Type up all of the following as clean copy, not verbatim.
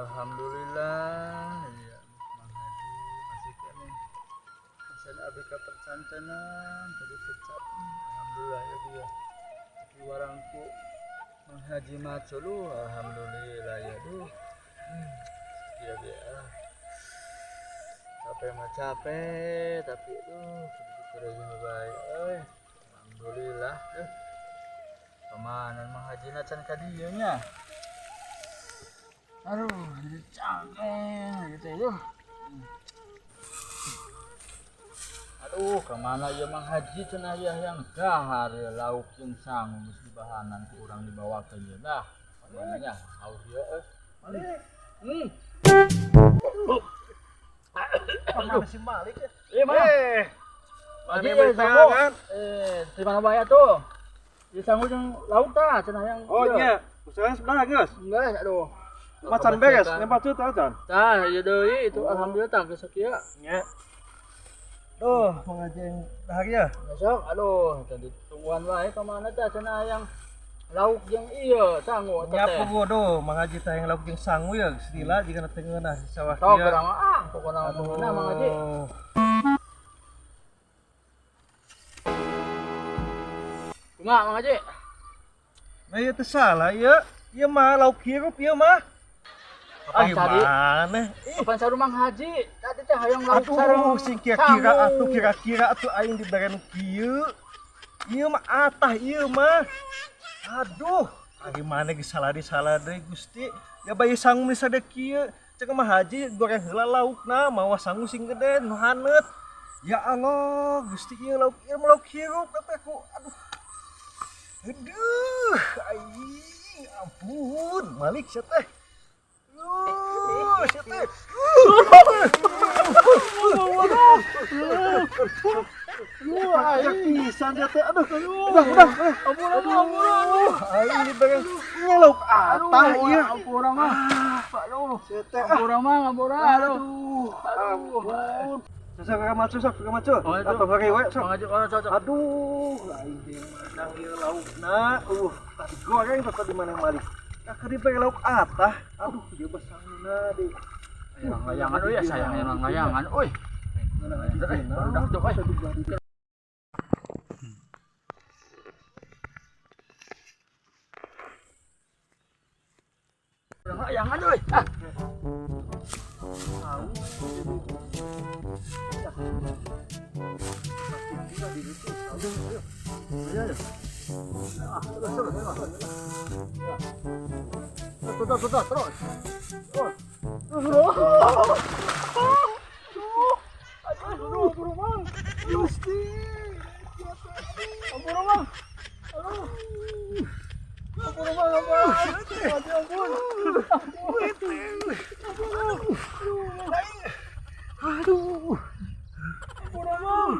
Alhamdulillah ya, Mang Haji masih keneh. Masih abdi ka percantenan tadi kecap. Alhamdulillah ya dia. Di warangku Mang Haji macul, alhamdulillah ya duh. Ya dia. Capek mah capek, tapi aduh kerja baik euy. Alhamdulillah eh. Kemana Mang Haji na can ka dieu nya? Aduh, jadi capek gitu ya. Aduh, kemana ya Mang Haji cenah ya yang dahar ya, lauk jeung sangu geus dibahanan ku urang dibawa ke ieu dah. Mana nya haus ieu euy. Kemana si Malik ya? Iya, Mang. Haji sangu. Di mana bae atuh? Di sangu jeung lauk tah cenah yang. Oh iya, usahanya sebelah geus. Enggak, aduh. Macan beres, lempar cuta can. Tah, ieu deui itu alhamdulillah tah geus sakieu. Nya. Duh, pengajian dahar ya. Besok, aduh, tadi tungguan wae ka mana tah cenah yang lauk jeung ieu sangu eta Nya teh. puguh Mang Haji teh yang lauk jeung sangu ya geus lila jigana teu ngeunah di sawah Sok kieu. urang mah ah, pokona mah ngeunah Mang Haji. Kumaha Mang Haji? Nah ieu teh salah ieu. Ieu mah lauk hirup ieu mah. Kapan tadi? Gimana? Kapan saru Mang Haji? Tadi teh hayang lauk sareng Aduh, sing kira-kira sangu. Atuh kira-kira atuh aing dibere nu kieu. Ieu mah atah ieu mah. Aduh, ari maneh geus salah deui salah deui Gusti. Ya bayi sangu mah sade kieu. Cek mah Haji goreng heula laukna, mawa sangu sing gede nu haneut. Ya Allah, Gusti ieu lauk ieu mah lauk hirup teh ku. Aduh. Aduh, aing ampun, Malik sia teh. Sia teh. Aing pisan sia teh. Aduh, udah, udah. Ampun, ampun, ampun. Aing dibere nya lauk atah ieu. Ampun mah. Aduh, Sia teh. ampun mah, ampun. Aduh. Aduh, ampun. Sok ka macu sok ka macu. Oh, itu. Atau bari we sok. Mang Haji kono cocok. Aduh, aing teh menang ieu laukna. Tadi goreng sok di mana Malik. Kakak dibere lauk atah. Aduh, dia basangna deui. Sayang layangan euy, sayang layangan euy. Barudak tuh euy. Layangan euy. Ah. Terus, terus, terus. Terus. Aduh, aduh, Mang. Gusti. Ampun, Mang. Aduh. Ampun, Mang, ampun. Aduh, ampun. Aduh. Ampun, Mang.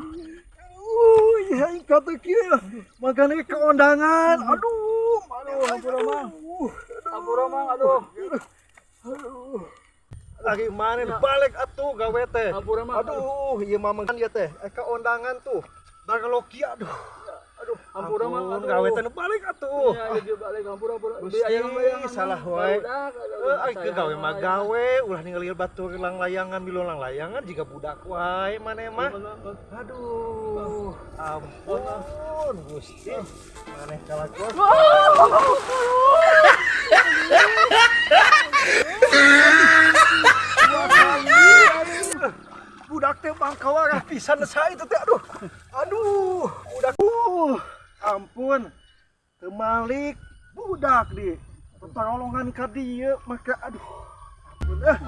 Ya aing kata kieu. Magane keundangan. Aduh, Aduh, ampun, Mang. Ampun, Mang, aduh. Aduh. Lagi mana balik atuh gawe teh. Ampun, Mang. Aduh, ieu mah mangkan ieu teh. Keundangan tuh. Darloki aduh. Aduh, ampun, Mang, aduh. Gawe teh balik atuh. Ya, ya, balik ampun, ampun. Gusti, salah wae. Aing ke gawe mah gawe, ulah ningali batur lang layangan milu lang layangan jiga budak wae maneh mah. Aduh, ampun Gusti. Maneh kalakuan. Budak teh bangkawarah pisan saha itu teh aduh. Aduh, budak. Ampun. Teu malik budak di. Pertolongan ka dieu maka aduh. Ampun ah.